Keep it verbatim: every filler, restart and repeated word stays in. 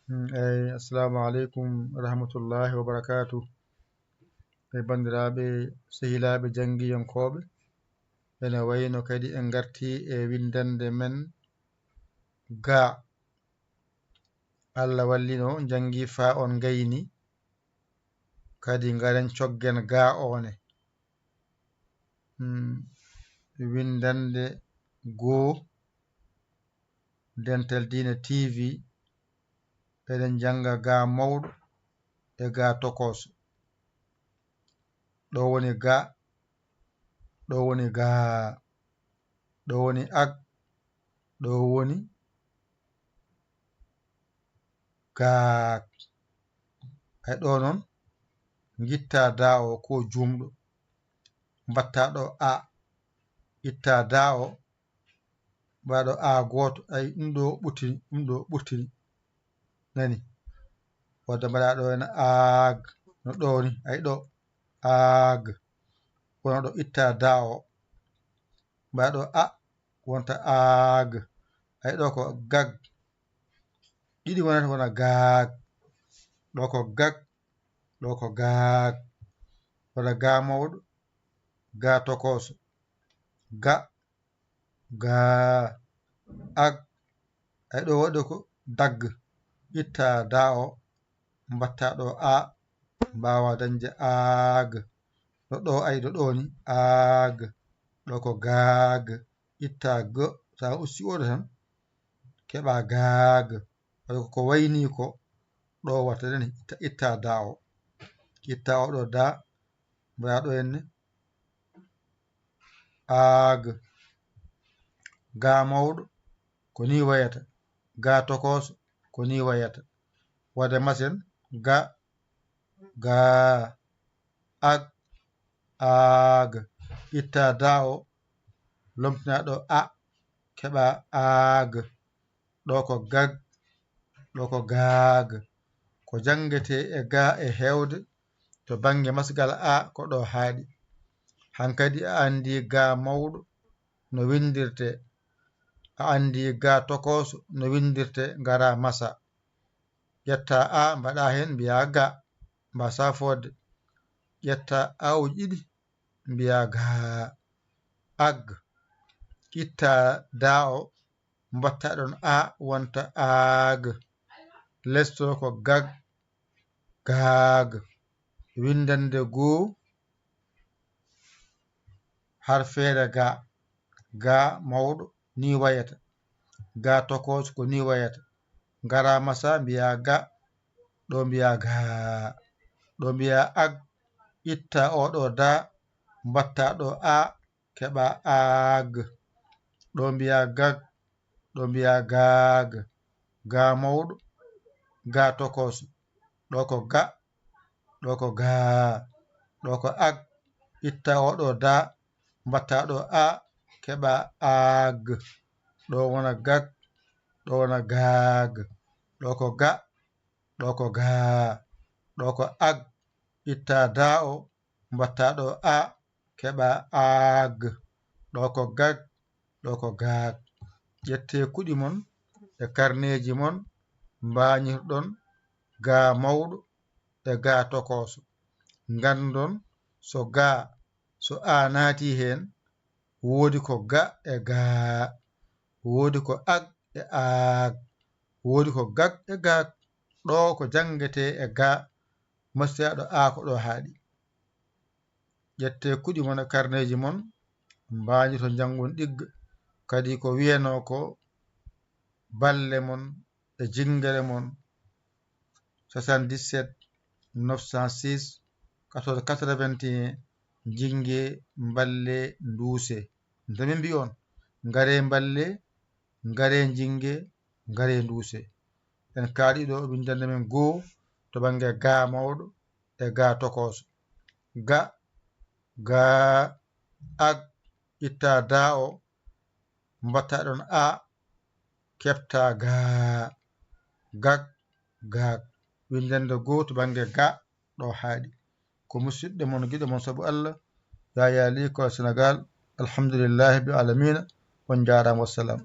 Mm, eyi, assalamu aleykum wa rahmatullahi wa barakatuh. E banndiraaɓe, sehilaaɓe janngiyankooɓe, ene wayno kadi en ngartii e winndannde men ga. Allah wallino, njanngi faa on ngayni, kadi ngaren coggen ga one. Mm, winndannde goo. Dental Diine T V, eɗen njannga ga mawɗo e ga tokooso. Ɗo woni ga, ɗo woni ga, ɗo woni ag, ɗo woni gaag. Ay ɗo noon, ngitta da o ko juumɗo. Mbatta ɗo a, itta da o, mbaɗo a gooto, ay ɗum ɗo ɓurtini, ɗum ɗo ɓurtini. Nani? Wadde mbaɗa ɗo ena aag, no ɗo ni, ay ɗo aag. Kono ɗo itta da o. Mbaɗo a, wonta aag. Ay ɗo ko gag. Ɗiɗi wonata wona gaag. Ɗo ko gag, ɗo ko gaag. Wona ga mawɗo, ga tokooso. Ga, ga, ag. Ay ɗo waɗi ko dag. Itta da o, mbatta ɗo a, mbaawa dañde aag. Ɗo, ɗo, ay ɗo, ɗo ni, aag. Ɗo ko gaag. Itta go, sa usti oɗo tan, keɓa gaag. Waɗi ko, ko wayni ko, ɗo watta ɗen, itta, itta da o. Itta o ɗo da, mbaɗa ɗo henne. Aag. Ga mawɗo, ko ni wayata. Ga tokooso, ko ni wayata. Wadde masen, ga, ga, ag, aag. Itta da o, lomtina ɗo a, keɓa aag. Ɗo ko gag, ɗo ko gaag. Ko janngete e ga e heewde to bannge masgal a, ko ɗo haaɗi. Hankadi a anndi ga mawɗo no winndirte, a anndi ga tokooso no winndirte, ngara masa. Ƴetta a, mbaɗa heen, mbiya ga, mbasa fodde. Ƴetta a uji ɗiɗi, mbiya ga, ag. Itta da o, mbatta ɗon a, wonta aag. Lesto ko gag, gaag. Winndannde goo, harfeere ga. Ga mawɗo, ni wayata. Ga tokooso, ko ni wayata. Ngara masa, mbiya ga. Ɗo mbiya ga. Ɗo mbiya ag. Itta o ɗo da, mbatta ɗo a, keɓa aag. Ɗo mbiya gag, ɗo mbiya gaag. Ga mawɗo, ga tokooso. Ɗo ko ga, ɗo ko ga. Ɗo ko ag, itta o ɗo da, mbatta ɗo a, keɓa aag. Ɗo wona gag, ɗo wona gaag. Ɗo ko ga, ɗo ko ga. Ɗo ko ag, itta da o, mbatta ɗo a, keɓa aag. Ɗo ko gag, ɗo ko gaag. Ƴette kuɗi mon e karneeji mon, mbañirɗon ga mawɗo e ga tokooso. Nganndon so ga, so a naati heen, woodi ko ga e ga, woodi ko ag e aag, woodi ko gag e gaag. Ɗo ko janngete e ga, masiyaɗo a ko ɗo haaɗi. Ƴette kuɗi mon e karneeji mon, mbañirton, njanngon ɗigga, kadi ko wiyanoo ko balle mon e jinngere mon, soixante-dix-sept neuf cent six quatorze quatre-vingt-un, njinnge, mballe, nduuse. Nde min mbiy on, ngare mballe, ngare njinnge, ngare nduuse. En kaaɗi ɗo winndannde men goo to bannge ga mawɗo e ga tokooso. Ga, ga, ag, itta da o, mbatta ɗon a, keɓta ga, gag, gaag. Winndannde goo to bannge ga ɗo haaɗi. Ko musidɗo mon, giɗo mon sabu Allah, Yaya Ly, Kolda, Senegaal. Alhamdulillahi rabbil aalamiina. On njaaraama, wassalam.